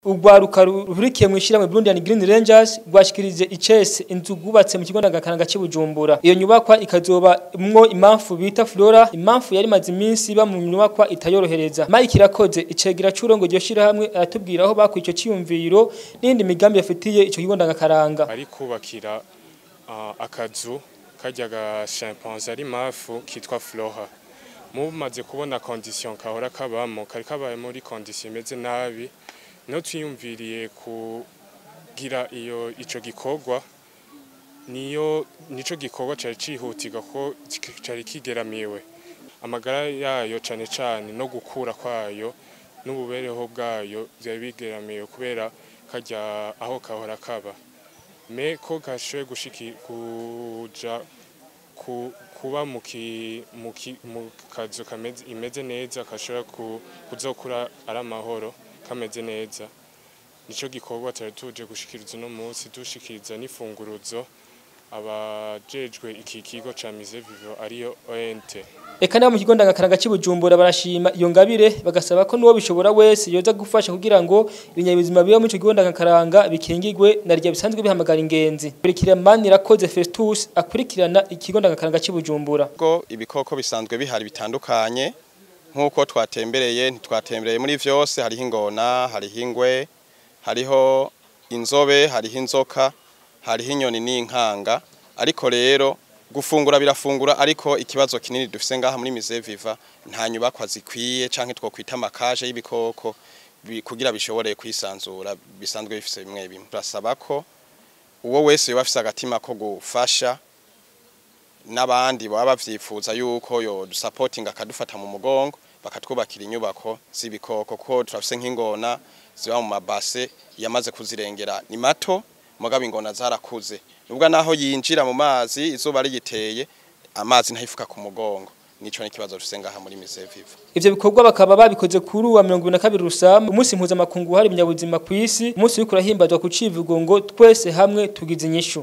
Urwaruka ruhurikiye mu ishyirahamwe Burundian Green Rangers rwashikirije icese inzu rwubatse mu kigo ndangakaranga cy'i Bujumbura. Iyo nyubakwa ikazoba mwo impamvu bita Flora, impamvu yari imaze iminsi iba mu nyubakwa itayorohereza. Mike Irakoze, icegera c'urongo iryo shyirahamwe, aratubwira aho bakuye ico ciyumviro n'indi migambi yafitiye ico kigo ndangakaranga. Ari kubakira akazu karya ga chimpanzé ari mafu kitwa Flora. Mumaze kubona condition kahora kabamo, kari kabaye muri condition imeze nabi, no twiyumviriye kugira iyo ico gikorwa, niyo nico gikorwa cari cihutirwa ko cari kigeramiwe amagara yayo cane cane, no gukura kwayo n'ububereho bwayo vyari bigeramiwe kubera karya aho kahora kaba. Me ko gashoboye gushiki kuja kuba mu kazu kameze imeze neza, kashobora kuzokura ari amahoro, kameze neza, nico gikorwa twari tuje gushikiriza uno munsi, dushikiriza n'ifunguruzo abajejwe iki kigo ca Musée Vivant, ariyo ONT. Eka nabo mu kigo ndangakaranga cy'i Bujumbura barashima iyo ngabire, bagasaba ko n'uwo bishobora wese yoza gufasha kugira ngo ibinyabuzima biba muri ico kigo ndangakaranga bikingigwe, na rya bisanzwe bihamagara ingenzi. Kurikira Manirakoze Festus akurikirana ikigo ndangakaranga cy'i Bujumbura. Ko ibikoko bisanzwe bihari bitandukanye, nk'uko twatembereye, ntitwatembereye muri vyose: hariho ingona, hariho ingwe, hariho inzobe, hariho inzoka, hariho inyoni n'inkanga. Ariko rero gufungura birafungura, ariko ikibazo kinini dufise ngaha muri Musée Vivant, nta nyubakwa zikwiye canke twokwita ama cages y'ibikoko kugira bishobore kwisanzura bisanzwe bifise bimwe bimwe. Turasaba ko uwo wese yoba afise agatima ko gufasha n'abandi baba bavyifuza yuko yo dusapotinga, akadufata mu mugongo, bakatwubakira inyubako z'ibikoko, ko turafise nk'ingona ziba mu mabase yamaze kuzirengera, ni mato, mugabo ingona zarakuze. Nubwo naho yinjira mu mazi izuba rigiteye, amazi ntayifuka ku mugongo. Nico n'ikibazo dufise ngaha muri Musée Vivant. Ivyo bikorwa bakaba babikoze kuri uwa 22 Rusama, umunsi mpuzamakungu wahariwe ibinyabuzima kw'isi, umunsi uriko urahimbazwa ku civugo ngo "Twese hamwe tugize inyishu".